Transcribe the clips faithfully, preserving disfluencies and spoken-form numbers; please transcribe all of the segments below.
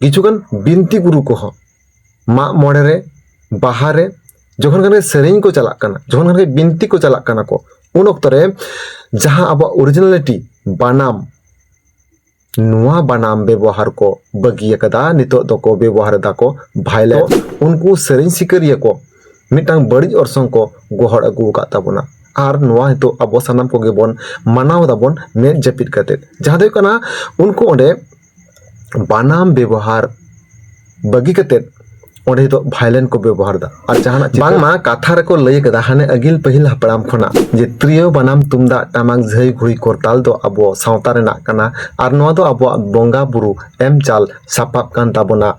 ᱠᱤᱪᱷᱩᱜᱟᱱ ᱵᱤᱱᱛᱤ ᱜᱩᱨᱩ ᱠᱚᱦᱚᱸ ᱢᱟᱜ ᱢᱚᱬᱮ ᱨᱮ, ᱵᱟᱦᱟ ᱨᱮ, ᱡᱚᱠᱷᱚᱱ ᱠᱷᱟᱱ ᱜᱮ ᱥᱮᱨᱮᱧ ᱠᱚ ᱪᱟᱞᱟᱜ ᱠᱟᱱᱟ, ᱡᱚᱠᱷᱚᱱ ᱠᱷᱟᱱ ᱜᱮ ᱵᱤᱱᱛᱤ ᱠᱚ ᱪᱟᱞᱟᱜ ᱠᱟᱱᱟ ᱠᱚ, ᱩᱱ ᱚᱠᱛᱚ ᱨᱮ ᱡᱟᱦᱟᱸ ᱟᱵᱚᱣᱟᱜ ᱚᱨᱤᱡᱤᱱᱟᱞᱤᱴᱤ ᱵᱟᱱᱟᱢ, ᱱᱚᱣᱟ ᱵᱟᱱᱟᱢ ᱵᱮᱵᱚᱦᱟᱨ ᱠᱚ ᱵᱟᱹᱜᱤ ᱟᱠᱟᱫᱟ, ᱱᱤᱛᱚᱜ ᱫᱚᱠᱚ ᱵᱮᱵᱚᱦᱟᱨ ᱮᱫᱟ ᱠᱚ ᱵᱷᱟᱭᱞᱮᱱᱴ᱾ ᱩᱱᱠᱩ ᱥᱮᱨᱮᱧ ᱥᱤᱠᱟᱹᱨᱤᱭᱟᱹ ᱠᱚ ᱢᱤᱫᱴᱟᱝ ᱵᱟᱹᱲᱤᱡ ᱚᱨᱥᱚᱝ ᱠᱚ ᱜᱚᱦᱚᱲ ᱟᱹᱜᱩ ᱟᱠᱟᱫ ᱛᱟᱵᱚᱱᱟ᱾ ᱟᱨ ᱱᱚᱣᱟ ᱱᱤᱛᱚᱜ ᱟᱵᱚ ᱥᱟᱱᱟᱢ ᱠᱚᱜᱮ ᱵᱚᱱ ᱢᱟᱱᱟᱣ ᱫᱟᱵᱚᱱ ᱢᱮᱫ ᱡᱟᱹᱯᱤᱫ ᱠᱟᱛᱮᱫ᱾ ᱡᱟᱦᱟᱸ ᱫᱚ ᱦᱩᱭᱩᱜ ᱠᱟᱱᱟ, ᱩᱱᱠᱩ ᱚᱸᱰᱮ ᱵᱟᱱᱟᱢ ᱵᱮᱵᱚᱦᱟᱨ ᱵᱟᱹᱜᱤ ᱠᱟᱛᱮᱫ ᱚᱸᱰᱮ ᱱᱤᱛᱚᱜ ᱵᱷᱟᱭᱞᱮᱱᱴ ᱠᱚ ᱵᱮᱵᱚᱦᱟᱨ ᱮᱫᱟ᱾ ᱟᱨ ᱡᱟᱦᱟᱱᱟᱜ ᱪᱤᱛᱟᱹᱨ ᱵᱟᱝᱢᱟ ᱠᱟᱛᱷᱟ ᱨᱮᱠᱚ ᱞᱟᱹᱭ ᱟᱠᱟᱫᱟ, ᱦᱟᱱᱮ ᱟᱹᱜᱤᱞ ᱯᱟᱹᱦᱤᱞ ᱦᱟᱯᱲᱟᱢ ᱠᱷᱚᱱᱟᱜ, ᱡᱮ ᱛᱨᱤᱭᱳ, ᱵᱟᱱᱟᱢ, ᱛᱩᱢᱫᱟᱜ, ᱴᱟᱢᱟᱠ, ᱡᱷᱟᱹᱭ, ᱜᱷᱩᱲᱤ, ᱠᱚᱨᱛᱟᱞ ᱫᱚ ᱟᱵᱚ ᱥᱟᱶᱛᱟ ᱨᱮᱱᱟᱜ ᱠᱟᱱᱟ᱾ ᱟᱨ ᱱᱚᱣᱟ ᱫᱚ ᱟᱵᱚᱣᱟᱜ ᱵᱚᱸᱜᱟ ᱵᱩᱨᱩ ᱮᱢ ᱪᱟᱞ ᱥᱟᱯᱟᱵ ᱠᱟᱱ ᱛᱟᱵᱚᱱᱟ,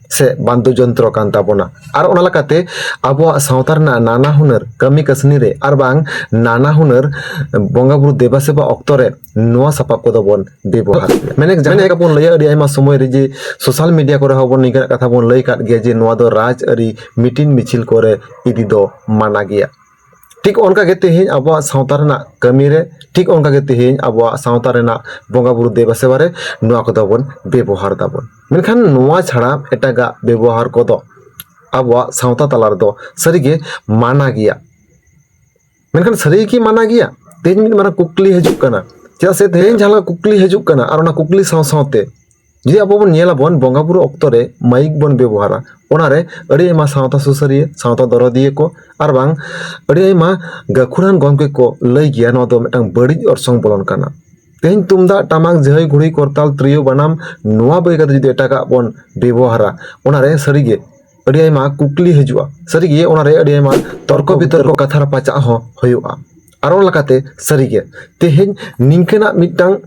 ᱥᱮ ᱵᱟᱫᱽᱫᱚ ᱡᱚᱱᱛᱨᱚ ᱠᱟᱱ ᱛᱟᱵᱚᱱᱟ᱾ ᱟᱨ ᱚᱱᱟ ᱞᱮᱠᱟᱛᱮ ᱟᱵᱚᱣᱟᱜ ᱥᱟᱶᱛᱟ ᱨᱮᱱᱟᱜ ᱱᱟᱱᱟ ᱦᱩᱱᱟᱹᱨ ᱠᱟᱹᱢᱤ ᱠᱟᱹᱥᱱᱤ ᱨᱮ ᱟᱨ ᱵᱟᱝ ᱱᱟᱱᱟ ᱦᱩᱱᱟᱹᱨ ᱵᱚᱸᱜᱟ ᱵᱩᱨᱩ ᱫᱮᱵᱟ ᱥᱮᱵᱟ ᱚᱠᱛᱚ ᱨᱮ ᱱᱚᱣᱟ ᱥᱟᱯᱟᱵ ᱠᱚᱫᱚ ᱵᱚᱱ ᱵᱮᱵᱚᱦᱟᱨ ᱜᱮᱭᱟ᱾ ᱢᱮᱱᱮᱠ ᱡᱟᱦᱟᱸ ᱞᱮᱠᱟ ᱵᱚᱱ ᱞᱟᱹᱭᱟ ᱟᱹᱰᱤ ᱟᱭᱢᱟ ᱥᱚᱢᱚᱭ ᱨᱮ ᱡᱮ ᱥᱳᱥᱟᱞ ᱢᱤᱰᱤᱭᱟ ᱠᱚᱨᱮ ᱦᱚᱸ ᱵᱚᱱ ᱱᱤᱝᱠᱟᱹᱱᱟᱜ ᱠᱟᱛᱷᱟ ᱵᱚᱱ ᱞᱟᱹᱭ ᱟᱠᱟᱫ ᱜᱮᱭᱟ ᱡᱮ ᱱᱚᱣᱟ ᱫᱚ ᱨᱟᱡᱽ ᱟᱹᱨᱤ ᱢᱤᱴᱤᱝ ᱢᱤᱪᱷᱤᱞ ᱠᱚᱨᱮ ᱤᱫᱤ ᱫᱚ ᱢᱟᱱᱟ ᱜᱮᱭᱟ᱾ ᱴᱷᱤᱠ ᱚᱱᱠᱟ ᱜᱮ ᱛᱮᱦᱮᱧ ᱟᱵᱚᱣᱟᱜ ᱥᱟᱶᱛᱟ ᱨᱮᱱᱟᱜ ᱠᱟᱹᱢᱤ ᱨᱮ, ᱴᱷᱤᱠ ᱚᱱᱠᱟ ᱜᱮ ᱛᱮᱦᱮᱧ ᱟᱵᱚᱣᱟᱜ ᱥᱟᱶᱛᱟ ᱨᱮᱱᱟᱜ ᱵᱚᱸᱜᱟ ᱵᱩᱨᱩ ᱫᱮᱵᱟ ᱥᱮᱵᱟ ᱨᱮ ᱱᱚᱣᱟ ᱠᱚᱫᱚ ᱵᱚᱱ ᱵᱮᱵᱚᱦᱟᱨ ᱫᱟᱵᱚᱱ᱾ ᱢᱮᱱᱠᱷᱟᱱ ᱱᱚᱣᱟ ᱪᱷᱟᱲᱟ ᱮᱴᱟᱜᱟᱜ ᱵᱮᱵᱚᱦᱟᱨ ᱠᱚᱫᱚ ᱟᱵᱚᱣᱟᱜ ᱥᱟᱶᱛᱟ ᱛᱟᱞᱟ ᱨᱮᱫᱚ ᱥᱟᱹᱨᱤᱜᱮ ᱢᱟᱱᱟ ᱜᱮᱭᱟ᱾ ᱢᱮᱱᱠᱷᱟᱱ ᱥᱟᱹᱨᱤ ᱜᱮ ᱠᱤ ᱢᱟᱱᱟ ᱜᱮᱭᱟ? ᱛᱮᱦᱮᱧ ᱢᱤᱫ ᱢᱟᱨᱟᱝ ᱠᱩᱠᱞᱤ ᱦᱤᱡᱩᱜ ᱠᱟᱱᱟ᱾ ᱪᱮᱫᱟᱜ ᱥᱮ ᱛᱮᱦᱮᱧ ᱡᱟᱦᱟᱸ ᱞᱮᱠᱟ ᱠᱩᱠᱞᱤ ᱦᱤᱡᱩᱜ ᱠᱟᱱᱟ, ᱟᱨ ᱚᱱᱟ ᱠᱩᱠᱞᱤ ᱥᱟᱶ ᱥᱟᱶᱛᱮ ᱡᱩᱫᱤ ᱟᱵᱚ ᱵᱚᱱ ᱧᱮᱞᱟᱵᱚᱱ, ᱵᱚᱸᱜᱟ ᱵᱩᱨᱩ ᱚᱠᱛᱚ ᱨᱮ ᱢᱟᱭᱤᱠ ᱵᱚᱱ ᱵᱮᱵᱚᱦᱟᱨᱟ, ᱚᱱᱟᱨᱮ ᱟᱹᱰᱤ ᱟᱭᱢᱟ ᱥᱟᱶᱛᱟ ᱥᱩᱥᱟᱹᱨᱤᱭᱟᱹ, ᱥᱟᱶᱛᱟ ᱫᱚᱨᱚᱫᱤᱭᱟᱹ ᱠᱚ ᱟᱨ ᱵᱟᱝ ᱟᱹᱰᱤ ᱟᱭᱢᱟ ᱜᱟᱹᱠᱷᱩᱲᱟᱱ ᱜᱚᱢᱠᱮ ᱠᱚ ᱞᱟᱹᱭ ᱜᱮᱭᱟ, ᱱᱚᱣᱟ ᱫᱚ ᱢᱤᱫᱴᱟᱝ ᱵᱟᱹᱲᱤᱡ ᱚᱨᱥᱚᱝ ᱵᱚᱞᱚᱱ ᱠᱟᱱᱟ᱾ ᱛᱮᱦᱮᱧ ᱛᱩᱢᱫᱟᱜ, ᱴᱟᱢᱟᱠ, ᱡᱷᱟᱹᱭ, ᱜᱷᱩᱲᱤ, ᱠᱚᱨᱛᱟᱞ, ᱛᱨᱤᱭᱳ, ᱵᱟᱱᱟᱢ, ᱱᱚᱣᱟ ᱵᱟᱹᱜᱤ ᱠᱟᱛᱮ ᱡᱩᱫᱤ ᱮᱴᱟᱜᱟᱜ ᱵᱚᱱ ᱵᱮᱵᱚᱦᱟᱨᱟ, ᱚᱱᱟᱨᱮ ᱥᱟᱹᱨᱤᱜᱮ ᱟᱹᱰᱤ ᱟᱭᱢᱟ ᱠᱩᱠᱞᱤ ᱦᱤᱡᱩᱜᱼᱟ᱾ ᱥᱟᱹᱨᱤᱜᱮ ᱚᱱᱟᱨᱮ ᱟᱹᱰᱤ ᱟᱭᱢᱟ ᱛᱚᱨᱠᱚ ᱵᱤᱛᱚᱨᱠᱚ, ᱠᱟᱛᱷᱟ ᱨᱟᱯᱟᱪᱟᱜ ᱦᱚᱸ ᱦᱩᱭᱩᱜᱼᱟ᱾ ᱟᱨ ᱚᱱᱟ ᱞᱮᱠᱟᱛᱮ ᱥᱟᱹᱨᱤᱜᱮ ᱛᱮᱦᱮᱧ ᱱᱤᱝᱠᱟᱹᱱᱟᱜ ᱢᱤᱫᱴᱟᱝ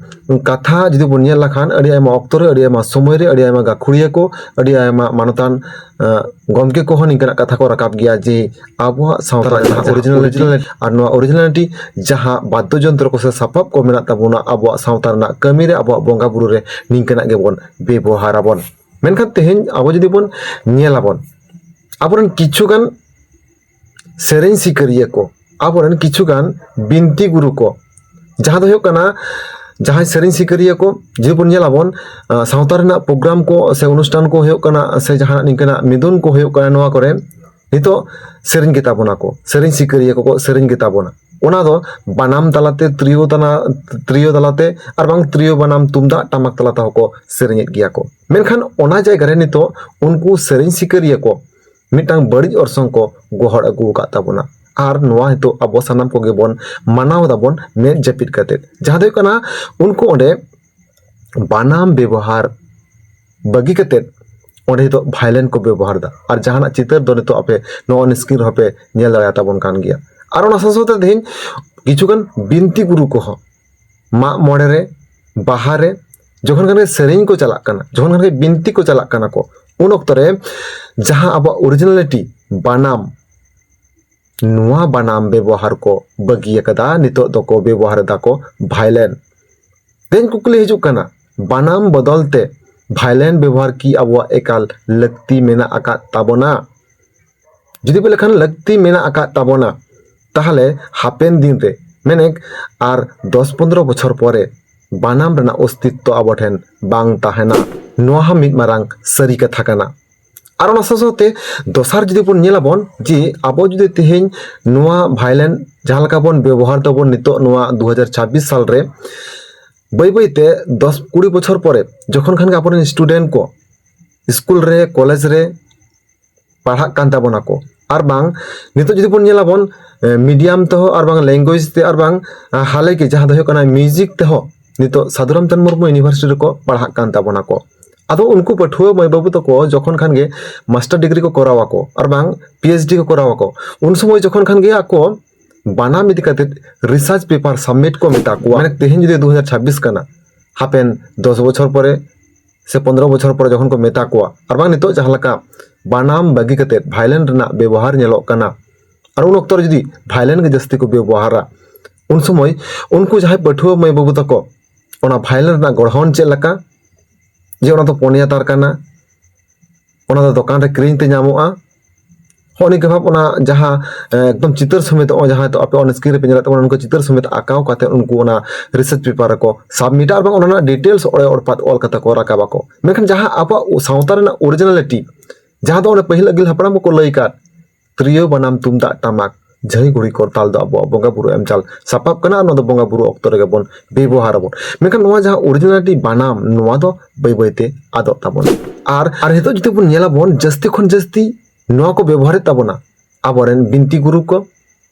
ᱠᱟᱛᱷᱟ ᱡᱩᱫᱤ ᱵᱚᱱ ᱧᱮᱞ ᱞᱮᱠᱷᱟᱱ, ᱟᱹᱰᱤ ᱟᱭᱢᱟ ᱚᱠᱛᱚ ᱨᱮ, ᱟᱹᱰᱤ ᱟᱭᱢᱟ ᱥᱚᱢᱚᱭ ᱨᱮ, ᱟᱹᱰᱤ ᱟᱭᱢᱟ ᱜᱟᱹᱠᱷᱩᱲᱤᱭᱟᱹ ᱠᱚ, ᱟᱹᱰᱤ ᱟᱭᱢᱟ ᱢᱟᱱᱚᱛᱟᱱ, ᱟᱸ, ᱜᱚᱢᱠᱮ ᱠᱚᱦᱚᱸ ᱱᱤᱝᱠᱟᱹᱱᱟᱜ ᱠᱟᱛᱷᱟ ᱠᱚ ᱨᱟᱠᱟᱵ ᱜᱮᱭᱟ ᱡᱮ ᱟᱵᱚᱣᱟᱜ ᱥᱟᱶᱛᱟ ᱨᱮᱱᱟᱜ ᱡᱟᱦᱟᱸ ᱚᱨᱤᱡᱤᱱᱟᱞᱤᱴᱤ ᱟᱨ ᱱᱚᱣᱟ ᱚᱨᱤᱡᱤᱱᱟᱞᱤᱴᱤ ᱡᱟᱦᱟᱸ ᱵᱟᱫᱽᱫᱚ ᱡᱚᱱᱛᱨᱚ ᱠᱚ ᱥᱮ ᱥᱟᱯᱟᱵ ᱠᱚ ᱢᱮᱱᱟᱜ ᱛᱟᱵᱚᱱᱟ, ᱟᱵᱚᱣᱟᱜ ᱥᱟᱶᱛᱟ ᱨᱮᱱᱟᱜ ᱠᱟᱹᱢᱤ ᱨᱮ, ᱟᱵᱚᱣᱟᱜ ᱵᱚᱸᱜᱟ ᱵᱩᱨᱩ ᱨᱮ ᱱᱤᱝᱠᱟᱹᱱᱟᱜ ᱜᱮᱵᱚᱱ ᱵᱮᱵᱚᱦᱟᱨᱟᱵᱚᱱ᱾ ᱢᱮᱱᱠᱷᱟᱱ ᱛᱮᱦᱮᱧ ᱟᱵᱚ ᱡᱩᱫᱤ ᱵᱚᱱ ᱧᱮᱞᱟᱵᱚᱱ, ᱟᱵᱚᱨᱮᱱ ᱠᱤᱪᱷᱩᱜᱟᱱ ᱥᱮᱨᱮᱧ ᱥᱤᱠᱟᱹᱨᱤᱭᱟᱹ ᱠᱚ, ᱟᱵᱚᱨᱮᱱ ᱠᱤᱪᱷᱩᱜᱟᱱ ᱵᱤᱱᱛᱤ ᱜᱩᱨᱩ ᱠᱚ, ᱡᱟᱦᱟᱸ ᱫᱚ ᱦᱩᱭᱩᱜ ᱠᱟᱱᱟ ᱡᱟᱦᱟᱸᱭ ᱥᱮᱨᱮᱧ ᱥᱤᱠᱟᱹᱨᱤᱭᱟᱹ ᱠᱚ ᱡᱩᱫᱤ ᱵᱚᱱ ᱧᱮᱞᱟᱵᱚᱱ, ᱥᱟᱶᱛᱟ ᱨᱮᱱᱟᱜ ᱯᱨᱳᱜᱨᱟᱢ ᱠᱚ ᱥᱮ ᱚᱱᱩᱥᱴᱷᱟᱱ ᱠᱚ ᱦᱩᱭᱩᱜ ᱠᱟᱱᱟ ᱥᱮ ᱡᱟᱦᱟᱱᱟᱜ ᱱᱤᱝᱠᱟᱹᱱᱟᱜ ᱢᱤᱫᱩᱱ ᱠᱚ ᱦᱩᱭᱩᱜ ᱠᱟᱱᱟ, ᱱᱚᱣᱟ ᱠᱚᱨᱮ ᱱᱤᱛᱚᱜ ᱥᱮᱨᱮᱧ ᱜᱮᱛᱟ ᱵᱚᱱᱟ ᱠᱚ, ᱥᱮᱨᱮᱧ ᱥᱤᱠᱟᱹᱨᱤᱭᱟᱹ ᱠᱚᱠᱚ ᱥᱮᱨᱮᱧ ᱜᱮᱛᱟ ᱵᱚᱱᱟ᱾ ᱚᱱᱟ ᱫᱚ ᱵᱟᱱᱟᱢ ᱛᱟᱞᱟᱛᱮ, ᱛᱨᱤᱭᱳ ᱛᱟᱞᱟ, ᱛᱨᱤᱭᱳ ᱛᱟᱞᱟᱛᱮ, ᱟᱨ ᱵᱟᱝ ᱛᱨᱤᱭᱳ ᱵᱟᱱᱟᱢ ᱛᱩᱢᱫᱟᱜ ᱴᱟᱢᱟᱠ ᱛᱟᱞᱟ ᱛᱮᱦᱚᱸ ᱠᱚ ᱥᱮᱨᱮᱧᱮᱫ ᱜᱮᱭᱟ ᱠᱚ᱾ ᱢᱮᱱᱠᱷᱟᱱ ᱚᱱᱟ ᱡᱟᱭᱜᱟ ᱨᱮ ᱱᱤᱛᱚᱜ ᱩᱱᱠᱩ ᱥᱮᱨᱮᱧ ᱥᱤᱠᱟᱹᱨᱤᱭᱟᱹ ᱠᱚ ᱢᱤᱫᱴᱟᱝ ᱵᱟᱹᱲᱤᱡ ᱚᱨᱥᱚᱝ ᱠᱚ ᱜᱚᱦᱚᱲ ᱟᱹᱜᱩ ᱟᱠᱟᱫ ᱛᱟᱵᱚᱱᱟ᱾ ᱟᱨ ᱱᱚᱣᱟ ᱱᱤᱛᱚᱜ ᱟᱵᱚ ᱥᱟᱱᱟᱢ ᱠᱚᱜᱮ ᱵᱚᱱ ᱢᱟᱱᱟᱣ ᱫᱟᱵᱚᱱ ᱢᱮᱫ ᱡᱟᱹᱯᱤᱫ ᱠᱟᱛᱮᱫ᱾ ᱡᱟᱦᱟᱸ ᱫᱚ ᱦᱩᱭᱩᱜ ᱠᱟᱱᱟ, ᱩᱱᱠᱩ ᱚᱸᱰᱮ ᱵᱟᱱᱟᱢ ᱵᱮᱵᱚᱦᱟᱨ ᱵᱟᱹᱜᱤ ᱠᱟᱛᱮᱫ ᱚᱸᱰᱮ ᱱᱤᱛᱚᱜ ᱵᱷᱟᱭᱞᱮᱱ ᱠᱚ ᱵᱮᱵᱚᱦᱟᱨ ᱮᱫᱟ᱾ ᱟᱨ ᱡᱟᱦᱟᱱᱟᱜ ᱪᱤᱛᱟᱹᱨ ᱫᱚ ᱱᱤᱛᱚᱜ ᱟᱯᱮ ᱱᱚᱜᱼᱚ ᱱᱤᱭᱟᱹ ᱥᱠᱨᱤᱱ ᱨᱮᱦᱚᱸ ᱯᱮ ᱧᱮᱞ ᱫᱟᱲᱮᱭᱟᱛᱟ ᱵᱚᱱ ᱠᱟᱱ ᱜᱮᱭᱟ᱾ ᱟᱨ ᱚᱱᱟ ᱥᱟᱶ ᱥᱟᱶᱛᱮ ᱛᱮᱦᱮᱧ ᱠᱤᱪᱷᱩᱜᱟᱱ ᱵᱤᱱᱛᱤ ᱜᱩᱨᱩ ᱠᱚᱦᱚᱸ ᱢᱟᱜ ᱢᱚᱬᱮ ᱨᱮ, ᱵᱟᱦᱟ ᱨᱮ, ᱡᱚᱠᱷᱚᱱ ᱠᱷᱟᱱ ᱜᱮ ᱥᱮᱨᱮᱧ ᱠᱚ ᱪᱟᱞᱟᱜ ᱠᱟᱱᱟ, ᱡᱚᱠᱷᱚᱱ ᱠᱷᱟᱱ ᱜᱮ ᱵᱤᱱᱛᱤ ᱠᱚ ᱪᱟᱞᱟᱜ ᱠᱟᱱᱟ ᱠᱚ, ᱩᱱ ᱚᱠᱛᱚ ᱨᱮ ᱡᱟᱦᱟᱸ ᱟᱵᱚᱣᱟᱜ ᱚᱨᱤᱡᱤᱱᱟᱞᱤᱴᱤ ᱵᱟᱱᱟᱢ, ᱱᱚᱣᱟ ᱵᱟᱱᱟᱢ ᱵᱮᱵᱚᱦᱟᱨ ᱠᱚ ᱵᱟᱹᱜᱤ ᱟᱠᱟᱫᱟ, ᱱᱤᱛᱚᱜ ᱫᱚᱠᱚ ᱵᱮᱵᱚᱦᱟᱨ ᱮᱫᱟ ᱠᱚ ᱵᱷᱟᱭᱞᱮᱱ᱾ ᱛᱮᱦᱮᱧ ᱠᱩᱠᱞᱤ ᱦᱤᱡᱩᱜ ᱠᱟᱱᱟ, ᱵᱟᱱᱟᱢ ᱵᱚᱫᱚᱞ ᱛᱮ ᱵᱷᱟᱭᱞᱮᱱ ᱵᱮᱵᱚᱦᱟᱨ ᱠᱤ ᱟᱵᱚᱣᱟᱜ ᱮᱠᱟᱞ ᱞᱟᱹᱠᱛᱤ ᱢᱮᱱᱟᱜ ᱟᱠᱟᱫ ᱛᱟᱵᱚᱱᱟ? ᱡᱩᱫᱤ ᱯᱮ ᱞᱮᱠᱷᱟᱱ ᱞᱟᱹᱠᱛᱤ ᱢᱮᱱᱟᱜ ᱟᱠᱟᱫ ᱛᱟᱵᱚᱱᱟ, ᱛᱟᱦᱞᱮ ᱦᱟᱯᱮᱱ ᱫᱤᱱ ᱨᱮ, ᱢᱮᱱᱮᱠ ᱟᱨ ᱫᱚᱥ ᱯᱚᱱᱫᱽᱨᱚ ᱵᱚᱪᱷᱚᱨ ᱯᱚᱨᱮ ᱵᱟᱱᱟᱢ ᱨᱮᱱᱟᱜ ᱚᱥᱛᱤᱛᱛᱚ ᱟᱵᱚ ᱴᱷᱮᱱ ᱵᱟᱝ ᱛᱟᱦᱮᱱᱟ᱾ ᱱᱚᱣᱟ ᱦᱚᱸ ᱢᱤᱫ ᱢᱟᱨᱟᱝ ᱥᱟᱹᱨᱤ ᱠᱟᱛᱷᱟ ᱠᱟᱱᱟ᱾ ᱟᱨ ᱚᱱᱟ ᱥᱟᱶ ᱥᱟᱶᱛᱮ ᱫᱚᱥᱟᱨ ᱡᱩᱫᱤ ᱵᱚᱱ ᱧᱮᱞᱟᱵᱚᱱ ᱡᱮ ᱟᱵᱚ ᱡᱩᱫᱤ ᱛᱮᱦᱮᱧ ᱱᱚᱣᱟ ᱵᱷᱟᱭᱞᱮᱱ ᱡᱟᱦᱟᱸ ᱞᱮᱠᱟ ᱵᱚᱱ ᱵᱮᱵᱚᱦᱟᱨ ᱫᱟᱵᱚᱱ ᱱᱤᱛᱚᱜ ᱱᱚᱣᱟ ᱫᱩ ᱦᱟᱡᱟᱨ ᱪᱷᱟᱵᱵᱤᱥ ᱥᱟᱞ ᱨᱮ, ᱵᱟᱹᱭ ᱵᱟᱹᱭ ᱛᱮ ᱫᱚᱥ ᱠᱩᱲᱤ ᱵᱚᱪᱷᱚᱨ ᱯᱚᱨᱮ ᱡᱚᱠᱷᱚᱱ ᱠᱷᱟᱱ ᱜᱮ ᱟᱵᱚᱨᱮᱱ ᱥᱴᱩᱰᱮᱱᱴ ᱠᱚ ᱥᱠᱩᱞ ᱨᱮ, ᱠᱚᱞᱮᱡᱽ ᱨᱮ ᱯᱟᱲᱦᱟᱜ ᱠᱟᱱ ᱛᱟᱵᱚᱱᱟ ᱠᱚ, ᱟᱨ ᱵᱟᱝ ᱱᱤᱛᱚᱜ ᱡᱩᱫᱤ ᱵᱚᱱ ᱧᱮᱞᱟᱵᱚᱱ, ᱮ, ᱢᱤᱰᱤᱭᱟᱢ ᱛᱮᱦᱚᱸ ᱟᱨ ᱵᱟᱝ ᱞᱮᱝᱜᱩᱭᱮᱡᱽ ᱛᱮ ᱟᱨ ᱵᱟᱝ, ᱟ, ᱦᱟᱞᱮ ᱜᱮ ᱡᱟᱦᱟᱸ ᱫᱚ ᱦᱩᱭᱩᱜ ᱠᱟᱱᱟ ᱢᱤᱣᱡᱤᱠ ᱛᱮᱦᱚᱸ ᱱᱤᱛᱚᱜ ᱥᱟᱫᱷᱩ ᱨᱟᱢᱪᱟᱸᱫᱽ ᱢᱩᱨᱢᱩ ᱤᱭᱩᱱᱤᱵᱷᱟᱨᱥᱤᱴᱤ ᱨᱮᱠᱚ ᱯᱟᱲᱦᱟᱜ ᱠᱟᱱ ᱛᱟᱵᱚᱱᱟ ᱠᱚ᱾ ᱟᱫᱚ ᱩᱱᱠᱩ ᱯᱟᱹᱴᱷᱩᱣᱟᱹ ᱢᱟᱹᱭ ᱵᱟᱹᱵᱩ ᱛᱟᱠᱚ ᱡᱚᱠᱷᱚᱱ ᱠᱷᱟᱱ ᱜᱮ ᱢᱟᱥᱴᱟᱨ ᱰᱤᱜᱽᱨᱤ ᱠᱚ ᱠᱚᱨᱟᱣ ᱟᱠᱚ ᱟᱨ ᱵᱟᱝ ᱯᱤ ᱮᱭᱤᱪ ᱰᱤ ᱠᱚ ᱠᱚᱨᱟᱣ ᱟᱠᱚ, ᱩᱱ ᱥᱚᱢᱚᱭ ᱡᱚᱠᱷᱚᱱ ᱠᱷᱟᱱ ᱜᱮ ᱟᱠᱚ ᱵᱟᱱᱟᱢ ᱤᱫᱤ ᱠᱟᱛᱮ ᱨᱤᱥᱟᱨᱪ ᱯᱮᱯᱟᱨ ᱥᱟᱵᱢᱤᱴ ᱠᱚ ᱢᱮᱛᱟ ᱠᱚᱣᱟ᱾ ᱢᱟᱱᱮ ᱛᱮᱦᱮᱧ ᱡᱩᱫᱤ ᱫᱩ ᱦᱟᱡᱟᱨ ᱪᱷᱟᱵᱵᱤᱥ ᱠᱟᱱᱟ, ᱦᱟᱯᱮᱱ ᱫᱚᱥ ᱵᱚᱪᱷᱚᱨ ᱯᱚᱨᱮ ᱥᱮ ᱯᱚᱱᱫᱽᱨᱚ ᱵᱚᱪᱷᱚᱨ ᱯᱚᱨᱮ ᱡᱚᱠᱷᱚᱱ ᱠᱚ ᱢᱮᱛᱟ ᱠᱚᱣᱟ, ᱟᱨ ᱵᱟᱝ ᱱᱤᱛᱚᱜ ᱡᱟᱦᱟᱸ ᱞᱮᱠᱟ ᱵᱟᱱᱟᱢ ᱵᱟᱹᱜᱤ ᱠᱟᱛᱮ ᱵᱷᱟᱭᱞᱮᱱ ᱨᱮᱱᱟᱜ ᱵᱮᱵᱚᱦᱟᱨ ᱧᱮᱞᱚᱜ ᱠᱟᱱᱟ, ᱟᱨ ᱩᱱ ᱚᱠᱛᱚ ᱨᱮ ᱡᱩᱫᱤ ᱵᱷᱟᱭᱞᱮᱱ ᱜᱮ ᱡᱟᱹᱥᱛᱤ ᱠᱚ ᱵᱮᱵᱚᱦᱟᱨᱟ, ᱩᱱ ᱥᱚᱢᱚᱭ ᱩᱱᱠᱩ ᱡᱟᱦᱟᱸᱭ ᱯᱟᱹᱴᱷᱩᱣᱟᱹ ᱢᱟᱹᱭ ᱵᱟᱹᱵᱩ ᱛᱟᱠᱚ ᱚᱱᱟ ᱵᱷᱟᱭᱞᱮᱱ ᱨᱮᱱᱟᱜ ᱜᱚᱲᱦᱚᱱ ᱪᱮᱫ ᱞᱮᱠᱟ, ᱡᱮ ᱚᱱᱟ ᱫᱚ ᱯᱚᱱᱭᱟ ᱛᱟᱨ ᱠᱟᱱᱟ, ᱚᱱᱟ ᱫᱚ ᱫᱚᱠᱟᱱ ᱨᱮ ᱠᱤᱨᱤᱧ ᱛᱮ ᱧᱟᱢᱚᱜᱼᱟ, ᱦᱚᱸᱜᱼᱚ ᱱᱤᱝᱠᱟ ᱵᱷᱟᱵ ᱚᱱᱟ ᱡᱟᱦᱟᱸ ᱮᱠᱫᱚᱢ ᱪᱤᱛᱟᱹᱨ ᱥᱚᱢᱮᱛ, ᱱᱚᱜᱼᱚᱭ ᱡᱟᱦᱟᱸ ᱱᱤᱛᱚᱜ ᱟᱯᱮ on screen ᱨᱮᱯᱮ ᱧᱮᱞᱮᱫ ᱛᱟᱵᱚᱱᱟ, ᱱᱚᱝᱠᱟ ᱪᱤᱛᱟᱹᱨ ᱥᱚᱢᱮᱛ ᱟᱸᱠᱟᱣ ᱠᱟᱛᱮ ᱩᱱᱠᱩ ᱚᱱᱟ research paper ᱨᱮᱠᱚ submit ᱟ ᱟᱨ ᱵᱟᱝ ᱚᱱᱟ ᱨᱮᱱᱟᱜ details ᱚᱲᱮ ᱚᱲᱯᱟᱛ ᱚᱞ ᱠᱟᱛᱮ ᱠᱚ ᱨᱟᱠᱟᱵ ᱟᱠᱚ᱾ ᱢᱮᱱᱠᱷᱟᱱ ᱡᱟᱦᱟᱸ ᱟᱵᱚᱣᱟᱜ ᱥᱟᱶᱛᱟ ᱨᱮᱱᱟᱜ originality, ᱡᱟᱦᱟᱸ ᱫᱚ ᱚᱱᱮ ᱯᱟᱹᱦᱤᱞ ᱟᱹᱜᱤᱞ ᱦᱟᱯᱲᱟᱢ ᱠᱚᱠᱚ ᱞᱟᱹᱭ ᱟᱠᱟᱫ, ᱛᱤᱨᱭᱳ, ᱵᱟᱱᱟᱢ, ᱛᱩᱢᱫᱟᱜ, ᱴᱟᱢᱟᱠ, ᱡᱷᱟᱹᱭ, ᱜᱷᱩᱲᱤ, ᱠᱚᱨᱛᱟᱞ ᱫᱚ ᱟᱵᱚᱣᱟᱜ ᱵᱚᱸᱜᱟ ᱵᱩᱨᱩ ᱮᱢ ᱪᱟᱞ ᱥᱟᱯᱟᱵ ᱠᱟᱱᱟ ᱟᱨ ᱱᱚᱣᱟ ᱫᱚ ᱵᱚᱸᱜᱟ ᱵᱩᱨᱩ ᱚᱠᱛᱚ ᱨᱮᱜᱮ ᱵᱚᱱ ᱵᱮᱵᱚᱦᱟᱨ ᱟᱵᱚᱱ᱾ ᱢᱮᱱᱠᱷᱟᱱ ᱱᱚᱣᱟ ᱡᱟᱦᱟᱸ originality ᱵᱟᱱᱟᱢ, ᱱᱚᱣᱟ ᱫᱚ ᱵᱟᱹᱭ ᱵᱟᱹᱭᱛᱮ ᱟᱫᱚᱜ ᱛᱟᱵᱚᱱᱟ᱾ ᱟᱨ ᱟᱨ ᱱᱤᱛᱚᱜ ᱡᱩᱫᱤ ᱵᱚᱱ ᱧᱮᱞᱟᱵᱚᱱ, ᱡᱟᱹᱥᱛᱤ ᱠᱷᱚᱱ ᱡᱟᱹᱥᱛᱤ ᱱᱚᱣᱟ ᱠᱚ ᱵᱮᱵᱚᱦᱟᱨᱮᱫ ᱛᱟᱵᱚᱱᱟ ᱟᱵᱚᱨᱮᱱ ᱵᱤᱱᱛᱤ ᱜᱩᱨᱩ ᱠᱚ,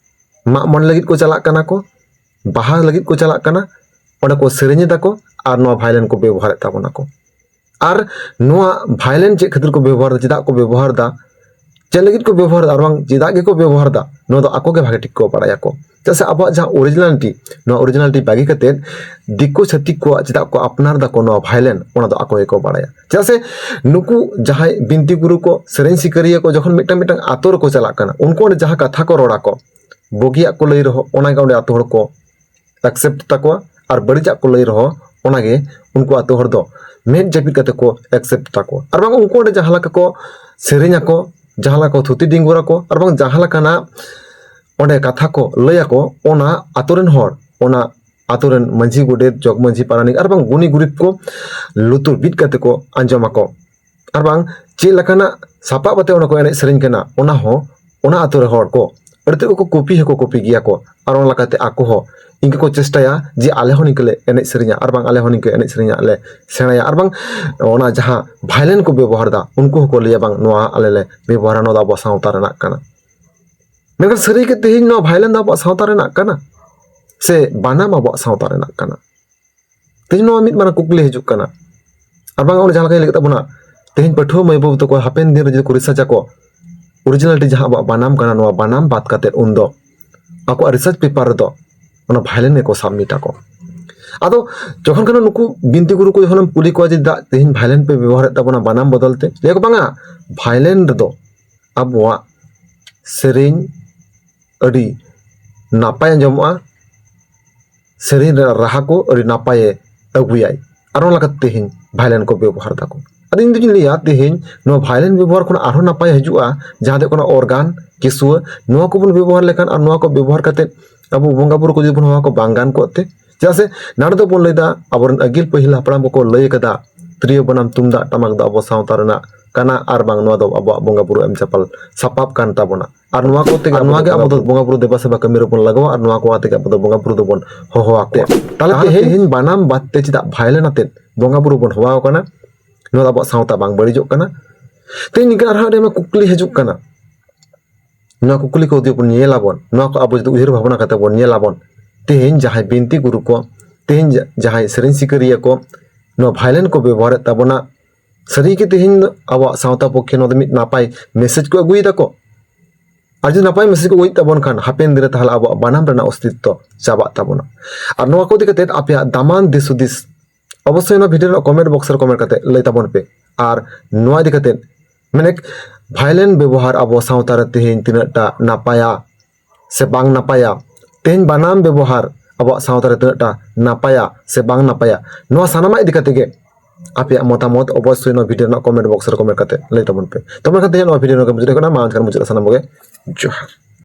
ᱢᱟᱜ ᱢᱚᱬᱮ ᱞᱟᱹᱜᱤᱫ ᱠᱚ ᱪᱟᱞᱟᱜ ᱠᱟᱱᱟ ᱠᱚ, ᱵᱟᱦᱟ ᱞᱟᱹᱜᱤᱫ ᱠᱚ ᱪᱟᱞᱟᱜ ᱠᱟᱱᱟ, ᱚᱸᱰᱮ ᱠᱚ ᱥᱮᱨᱮᱧ ᱮᱫᱟ ᱠᱚ ᱟᱨ ᱱᱚᱣᱟ violin ᱠᱚ ᱵᱮᱵᱚᱦᱟᱨᱮᱫ ᱛᱟᱵᱚᱱᱟ ᱠᱚ᱾ ᱟᱨ ᱱᱚᱣᱟ violin ᱪᱮᱫ ᱠᱷᱟᱹᱛᱤᱨ ᱠᱚ ᱵᱮᱵᱚᱦᱟᱨ ᱮᱫᱟ, ᱪᱮᱫᱟᱜ ᱠᱚ ᱵᱮᱵᱚᱦᱟᱨ ᱮᱫᱟ, ᱪᱮᱫ ᱞᱟᱹᱜᱤᱫ ᱠᱚ ᱵᱮᱵᱚᱦᱟᱨ ᱮᱫᱟ ᱟᱨ ᱵᱟᱝ ᱪᱮᱫᱟᱜ ᱜᱮᱠᱚ ᱵᱮᱵᱚᱦᱟᱨ ᱮᱫᱟ, ᱱᱚᱣᱟ ᱫᱚ ᱟᱠᱚ ᱜᱮ ᱵᱷᱟᱜᱮ ᱴᱷᱤᱠ ᱠᱚ ᱵᱟᱲᱟᱭᱟᱠᱚ᱾ ᱪᱮᱫᱟᱜ ᱥᱮ ᱟᱵᱚᱣᱟᱜ ᱡᱟᱦᱟᱸ originality, ᱱᱚᱣᱟ originality ᱵᱟᱹᱜᱤ ᱠᱟᱛᱮᱫ ᱫᱤᱠᱩ ᱪᱷᱟᱹᱛᱤᱠ ᱠᱚᱣᱟᱜ ᱪᱮᱫᱟᱜ ᱠᱚ ᱟᱯᱱᱟᱨ ᱫᱟᱠᱚ ᱱᱚᱣᱟ violin, ᱚᱱᱟ ᱫᱚ ᱟᱠᱚ ᱜᱮᱠᱚ ᱵᱟᱲᱟᱭᱟ᱾ ᱪᱮᱫᱟᱜ ᱥᱮ ᱱᱩᱠᱩ ᱡᱟᱦᱟᱸᱭ ᱵᱤᱱᱛᱤ ᱜᱩᱨᱩ ᱠᱚ, ᱥᱮᱨᱮᱧ ᱥᱤᱠᱟᱹᱨᱤᱭᱟᱹ ᱠᱚ ᱡᱚᱠᱷᱚᱱ ᱢᱤᱫᱴᱟᱝ ᱢᱤᱫᱴᱟᱝ ᱟᱛᱳ ᱨᱮᱠᱚ ᱪᱟᱞᱟᱜ ᱠᱟᱱᱟ, ᱩᱱᱠᱩ ᱚᱸᱰᱮ ᱡᱟᱦᱟᱸ ᱠᱟᱛᱷᱟ ᱠᱚ ᱨᱚᱲᱟ ᱠᱚ, ᱵᱩᱜᱤᱭᱟᱜ ᱠᱚ ᱞᱟᱹᱭ ᱨᱮᱦᱚᱸ ᱚᱱᱟᱜᱮ ᱚᱸᱰᱮ ᱟᱛᱳ ᱦᱚᱲ ᱠᱚ accept ᱛᱟᱠᱚᱣᱟ, ᱟᱨ ᱵᱟᱹᱲᱤᱡᱟᱜ ᱠᱚ ᱞᱟᱹᱭ ᱨᱮᱦᱚᱸ ᱚᱱᱟᱜᱮ ᱩᱱᱠᱩ ᱟᱛᱳ ᱦᱚᱲ ᱫᱚ ᱢᱮᱫ ᱡᱟᱹᱯᱤᱫ ᱠᱟᱛᱮ ᱠᱚ accept ᱛᱟᱠᱚᱣᱟ᱾ ᱟᱨ ᱵᱟᱝ ᱩᱱᱠᱩ ᱚᱸᱰᱮ ᱡᱟᱦᱟᱸ ᱞᱮᱠᱟ ᱠᱚ ᱥᱮᱨᱮᱧ ᱟᱠᱚ, ᱡᱟᱦᱟᱸ ᱞᱮᱠᱟ ᱠᱚ ᱛᱷᱩᱛᱤ ᱰᱤᱝᱜᱩᱨ ᱟᱠᱚ, ᱟᱨ ᱵᱟᱝ ᱡᱟᱦᱟᱸ ᱞᱮᱠᱟᱱᱟᱜ ᱚᱸᱰᱮ ᱠᱟᱛᱷᱟ ᱠᱚ ᱞᱟᱹᱭ ᱟᱠᱚ, ᱚᱱᱟ ᱟᱛᱳ ᱨᱮᱱ ᱦᱚᱲ, ᱚᱱᱟ ᱟᱛᱳ ᱨᱮᱱ ᱢᱟᱹᱡᱷᱤ, ᱜᱚᱰᱮᱛ, ᱡᱚᱜᱽ ᱢᱟᱹᱡᱷᱤ, ᱯᱟᱨᱟᱱᱤᱠ ᱟᱨ ᱵᱟᱝ ᱜᱩᱱᱤ ᱜᱩᱨᱤᱵ ᱠᱚ ᱞᱩᱛᱩᱨ ᱵᱤᱫ ᱠᱟᱛᱮ ᱠᱚ ᱟᱸᱡᱚᱢ ᱟᱠᱚ᱾ ᱟᱨ ᱵᱟᱝ ᱪᱮᱫ ᱞᱮᱠᱟᱱᱟᱜ ᱥᱟᱯᱟᱵ ᱟᱛᱮ ᱚᱸᱰᱮ ᱠᱚ ᱮᱱᱮᱡ ᱥᱮᱨᱮᱧ ᱠᱟᱱᱟ, ᱚᱱᱟ ᱦᱚᱸ ᱚᱱᱟ ᱟᱛᱳ ᱨᱮ ᱦᱚᱲ ᱠᱚ ᱟᱹᱰᱤ ᱛᱮᱫ ᱠᱚ copy ᱦᱚᱸᱠᱚ copy ᱜᱮᱭᱟ ᱠᱚ᱾ ᱟᱨ ᱚᱱᱟ ᱞᱮᱠᱟᱛᱮ ᱟᱠᱚ ᱦᱚᱸ ᱤᱱᱠᱟᱹ ᱠᱚ ᱪᱮᱥᱴᱟᱭᱟ ᱡᱮ ᱟᱞᱮ ᱦᱚᱸ ᱱᱤᱝᱠᱟᱹ ᱞᱮ ᱮᱱᱮᱡ ᱥᱮᱨᱮᱧᱟ ᱟᱨ ᱵᱟᱝ ᱟᱞᱮ ᱦᱚᱸ ᱱᱤᱝᱠᱟᱹ ᱮᱱᱮᱡ ᱥᱮᱨᱮᱧᱟᱜ ᱞᱮ ᱥᱮᱬᱟᱭᱟ᱾ ᱟᱨ ᱵᱟᱝ ᱚᱱᱟ ᱡᱟᱦᱟᱸ violin ᱠᱚ ᱵᱮᱵᱚᱦᱟᱨ ᱮᱫᱟ, ᱩᱱᱠᱩ ᱦᱚᱸᱠᱚ ᱞᱟᱹᱭᱟ ᱵᱟᱝ ᱱᱚᱣᱟ ᱟᱞᱮ ᱞᱮ ᱵᱮᱵᱚᱦᱟᱨᱟ, ᱱᱚᱣᱟ ᱫᱚ ᱟᱵᱚ ᱥᱟᱶᱛᱟ ᱨᱮᱱᱟᱜ ᱠᱟᱱᱟ᱾ ᱢᱮᱱᱠᱷᱟᱱ ᱥᱟᱹᱨᱤ ᱜᱮ ᱛᱮᱦᱮᱧ ᱱᱚᱣᱟ violin ᱫᱚ ᱟᱵᱚᱣᱟᱜ ᱥᱟᱶᱛᱟ ᱨᱮᱱᱟᱜ ᱠᱟᱱᱟ ᱥᱮ ᱵᱟᱱᱟᱢ ᱟᱵᱚᱣᱟᱜ ᱥᱟᱶᱛᱟ ᱨᱮᱱᱟᱜ ᱠᱟᱱᱟ? ᱛᱮᱦᱮᱧ ᱱᱚᱣᱟ ᱢᱤᱫ ᱢᱟᱨᱟᱝ ᱠᱩᱠᱞᱤ ᱦᱤᱡᱩᱜ ᱠᱟᱱᱟ᱾ ᱟᱨ ᱵᱟᱝ ᱚᱱᱮ ᱡᱟᱦᱟᱸ ᱞᱮᱠᱟᱧ ᱞᱟᱹᱭ ᱠᱮᱫ ᱛᱟᱵᱚᱱᱟ, ᱛᱮᱦᱮᱧ ᱯᱟᱹᱴᱷᱩᱣᱟᱹ ᱢᱟᱹᱭ ᱵᱟᱹᱵᱩ ᱛᱟᱠᱚ ᱦᱟᱯᱮᱱ ᱫᱤᱱ ᱨᱮ ᱡᱩᱫᱤ ᱠᱚ research ᱟᱠᱚ, originality ᱡᱟᱦᱟᱸ ᱟᱵᱚᱣᱟᱜ ᱵᱟᱱᱟᱢ ᱠᱟᱱᱟ, ᱱᱚᱣᱟ ᱵᱟᱱᱟᱢ ᱵᱟᱫ ᱠᱟᱛᱮᱫ ᱩᱱᱫᱚ ᱟᱠᱚᱣᱟᱜ research paper ᱨᱮᱫᱚ ᱚᱱᱟ violin ᱜᱮᱠᱚ submit ᱟᱠᱚ᱾ ᱟᱫᱚ ᱡᱚᱠᱷᱚᱱ ᱠᱷᱚᱱ ᱱᱩᱠᱩ ᱵᱤᱱᱛᱤ ᱜᱩᱨᱩ ᱠᱚ ᱡᱚᱠᱷᱚᱱᱮᱢ ᱠᱩᱞᱤ ᱠᱚᱣᱟ ᱡᱮ, "ᱫᱟᱜ ᱛᱮᱦᱮᱧ violin ᱯᱮ ᱵᱮᱵᱚᱦᱟᱨᱮᱫ ᱛᱟᱵᱚᱱᱟ ᱵᱟᱱᱟᱢ ᱵᱚᱫᱚᱞ ᱛᱮ?" ᱞᱟᱹᱭ ᱟᱠᱚ, "ᱵᱟᱝᱟ, violin ᱨᱮᱫᱚ ᱟᱵᱚᱣᱟᱜ ᱥᱮᱨᱮᱧ ᱟᱹᱰᱤ ᱱᱟᱯᱟᱭ ᱟᱸᱡᱚᱢᱚᱜᱼᱟ, ᱥᱮᱨᱮᱧ ᱨᱮᱱᱟᱜ ᱨᱟᱦᱟ ᱠᱚ ᱟᱹᱰᱤ ᱱᱟᱯᱟᱭᱮ ᱟᱹᱜᱩᱭᱟᱭ, ᱟᱨ ᱚᱱᱟ ᱞᱮᱠᱟᱛᱮ ᱛᱮᱦᱮᱧ violin ᱠᱚ ᱵᱮᱵᱚᱦᱟᱨ ᱫᱟᱠᱚ᱾" ᱟᱫᱚ ᱤᱧ ᱫᱚᱧ ᱞᱟᱹᱭᱟ, ᱛᱮᱦᱮᱧ ᱱᱚᱣᱟ violent ᱵᱮᱵᱚᱦᱟᱨ ᱠᱷᱚᱱ ᱟᱨᱦᱚᱸ ᱱᱟᱯᱟᱭ ᱦᱤᱡᱩᱜᱼᱟ ᱡᱟᱦᱟᱸ ᱫᱚ ᱦᱩᱭᱩᱜ ᱠᱟᱱᱟ organ, ᱠᱮᱥᱩᱣᱟᱹ, ᱱᱚᱣᱟ ᱠᱚᱵᱚᱱ ᱵᱮᱵᱚᱦᱟᱨ ᱞᱮᱠᱷᱟᱱ ᱟᱨ ᱱᱚᱣᱟ ᱠᱚ ᱵᱮᱵᱚᱦᱟᱨ ᱠᱟᱛᱮ ᱟᱵᱚ ᱵᱚᱸᱜᱟ ᱵᱩᱨᱩ ᱠᱚ ᱡᱩᱫᱤ ᱵᱚᱱ ᱦᱚᱦᱚ ᱟᱠᱚ, ᱵᱟᱝ ᱜᱟᱱ ᱠᱚᱜ ᱛᱮ? ᱪᱮᱫᱟᱜ ᱥᱮ ᱱᱚᱰᱮ ᱫᱚ ᱵᱚᱱ ᱞᱟᱹᱭ ᱮᱫᱟ, ᱟᱵᱚᱨᱮᱱ ᱟᱹᱜᱤᱞ ᱯᱟᱹᱦᱤᱞ ᱦᱟᱯᱲᱟᱢ ᱠᱚᱠᱚ ᱞᱟᱹᱭ ᱟᱠᱟᱫᱟ, ᱛᱤᱨᱭᱳ ᱵᱟᱱᱟᱢ ᱛᱩᱢᱫᱟᱜ ᱴᱟᱢᱟᱠ ᱫᱚ ᱟᱵᱚ ᱥᱟᱶᱛᱟ ᱨᱮᱱᱟᱜ ᱠᱟᱱᱟ, ᱟᱨ ᱵᱟᱝ ᱱᱚᱣᱟ ᱫᱚ ᱟᱵᱚᱣᱟᱜ ᱵᱚᱸᱜᱟ ᱵᱩᱨᱩ ᱮᱢ ᱪᱟᱯᱟᱞ ᱥᱟᱯᱟᱵ ᱠᱟᱱ ᱛᱟᱵᱚᱱᱟ᱾ ᱟᱨ ᱱᱚᱣᱟ ᱠᱚ ᱛᱮᱜᱮ ᱟᱨ ᱱᱚᱣᱟ ᱜᱮ ᱟᱵᱚ ᱫᱚ ᱵᱚᱸᱜᱟ ᱵᱩᱨᱩ ᱫᱮᱵᱟ ᱥᱮᱵᱟ ᱠᱟᱹᱢᱤ ᱨᱮᱵᱚᱱ ᱞᱟᱜᱟᱣᱟ, ᱟᱨ ᱱᱚᱣᱟ ᱠᱚ ᱟᱛᱮ ᱜᱮ ᱟᱵᱚ ᱫᱚ ᱵᱚᱸᱜᱟ ᱵᱩᱨᱩ ᱫᱚᱵᱚᱱ ᱦᱚᱦᱚ ᱟᱠᱚᱣᱟ᱾ ᱛᱟᱦᱞᱮ ᱛᱟᱦᱞᱮ ᱛᱮᱦᱮᱧ ᱛᱮᱦᱮᱧ ᱵᱟᱱᱟᱢ ᱵᱟᱫ ᱛᱮ ᱪᱮᱫᱟᱜ violent ᱟᱛᱮᱫ ᱵᱚᱸᱜᱟ ᱵᱩᱨᱩ ᱵᱚᱱ ᱦᱚᱦᱚ ᱟᱠᱚ ᱠᱟᱱᱟ? ᱱᱚᱣᱟ ᱫᱚ ᱟᱵᱚᱣᱟᱜ ᱥᱟᱶᱛᱟ ᱵᱟᱝ ᱵᱟᱹᱲᱤᱡᱚᱜ ᱠᱟᱱᱟ? ᱛᱮᱦᱮᱧ ᱱᱤᱝᱠᱟᱹ ᱟᱨᱦᱚᱸ ᱟᱹᱰᱤ ᱟᱭᱢᱟ ᱠᱩᱠᱞᱤ ᱦᱤᱡᱩᱜ ᱠᱟᱱᱟ᱾ ᱱᱚᱣᱟ ᱠᱩᱠᱞᱤ ᱠᱚ ᱡᱩᱫᱤ ᱵᱚᱱ ᱧᱮᱞᱟᱵᱚᱱ, ᱱᱚᱣᱟ ᱠᱚ ᱟᱵᱚ ᱡᱩᱫᱤ ᱩᱭᱦᱟᱹᱨ ᱵᱷᱟᱵᱽᱱᱟ ᱠᱟᱛᱮ ᱵᱚᱱ ᱧᱮᱞᱟᱵᱚᱱ, ᱛᱮᱦᱮᱧ ᱡᱟᱦᱟᱸᱭ ᱵᱤᱱᱛᱤ ᱜᱩᱨᱩ ᱠᱚ, ᱛᱮᱦᱮᱧ ᱡᱟ-, ᱡᱟᱦᱟᱸᱭ ᱥᱮᱨᱮᱧ ᱥᱤᱠᱟᱹᱨᱤᱭᱟᱹ ᱠᱚ ᱱᱚᱣᱟ violent ᱠᱚ ᱵᱮᱵᱚᱦᱟᱨᱮᱫ ᱛᱟᱵᱚᱱᱟ, ᱥᱟᱹᱨᱤ ᱜᱮ ᱛᱮᱦᱮᱧ ᱫᱚ ᱟᱵᱚᱣᱟᱜ ᱥᱟᱶᱛᱟ ᱯᱚᱠᱠᱷᱮ ᱱᱚᱣᱟ ᱫᱚ ᱢᱤᱫ ᱱᱟᱯᱟᱭ message ᱠᱚ ᱟᱹᱜᱩᱭ ᱫᱟᱠᱚ? ᱟᱨ ᱡᱩᱫᱤ ᱱᱟᱯᱟᱭ message ᱠᱚ ᱟᱹᱜᱩᱭᱮᱫ ᱛᱟᱵᱚᱱ ᱠᱷᱟᱱ, ᱦᱟᱯᱮᱱ ᱫᱤᱱ ᱨᱮ ᱛᱟᱦᱚᱞᱮ ᱟᱵᱚᱣᱟᱜ ᱵᱟᱱᱟᱢ ᱨᱮᱱᱟᱜ ᱚᱥᱛᱤᱛᱛᱚ ᱪᱟᱵᱟᱜ ᱛᱟᱵᱚᱱᱟ᱾ ᱟᱨ ᱱᱚᱣᱟ ᱠᱚ ᱤᱫᱤ ᱠᱟᱛᱮ ᱟᱯᱮᱭᱟᱜ ᱫᱟᱢᱟᱱ ᱫᱤᱥ ᱦᱩᱫᱤᱥ ᱚᱵᱚᱥᱥᱳᱭ ᱱᱚᱣᱟ video ᱨᱮᱱᱟᱜ comment box ᱨᱮ comment ᱠᱟᱛᱮ ᱞᱟᱹᱭ ᱛᱟᱵᱚᱱ ᱯᱮ᱾ ᱟᱨ ᱱᱚᱣᱟ ᱤᱫᱤ ᱠᱟᱛᱮ, ᱢᱟᱱᱮ, violent ᱵᱮᱵᱚᱦᱟᱨ ᱟᱵᱚ ᱥᱟᱶᱛᱟ ᱨᱮ ᱛᱮᱦᱮᱧ ᱛᱤᱱᱟᱹᱜ ᱴᱟ ᱱᱟᱯᱟᱭᱟ ᱥᱮ ᱵᱟᱝ ᱱᱟᱯᱟᱭᱟ, ᱛᱮᱦᱮᱧ ᱵᱟᱱᱟᱢ ᱵᱮᱵᱚᱦᱟᱨ ᱟᱵᱚᱣᱟᱜ ᱥᱟᱶᱛᱟ ᱨᱮ ᱛᱤᱱᱟᱹᱜ ᱴᱟ ᱱᱟᱯᱟᱭᱟ ᱥᱮ ᱵᱟᱝ ᱱᱟᱯᱟᱭᱟ, ᱱᱚᱣᱟ ᱥᱟᱱᱟᱢᱟᱜ ᱤᱫᱤ ᱠᱟᱛᱮ ᱜᱮ ᱟᱯᱮᱭᱟᱜ ᱢᱚᱛᱟᱢᱚᱛ ᱚᱵᱚᱥᱥᱳᱭ ᱱᱚᱣᱟ video ᱨᱮᱱᱟᱜ comment box ᱨᱮ comment ᱠᱟᱛᱮ ᱞᱟᱹᱭ ᱛᱟᱵᱚᱱ ᱯᱮ᱾ ᱛᱚ ᱢᱮᱱᱠᱷᱟᱱ ᱛᱮᱦᱮᱧ ᱱᱚᱣᱟ video ᱱᱚᱰᱮ ᱢᱩᱪᱟᱹᱫ ᱨᱮ ᱠᱟᱱᱟ᱾ ᱢᱟ ᱮᱱᱠᱷᱟᱱ ᱢᱩᱪᱟᱹᱫ ᱨᱮ ᱥᱟᱱᱟᱢ ᱠᱚᱜᱮ ᱡᱚᱦᱟᱨ᱾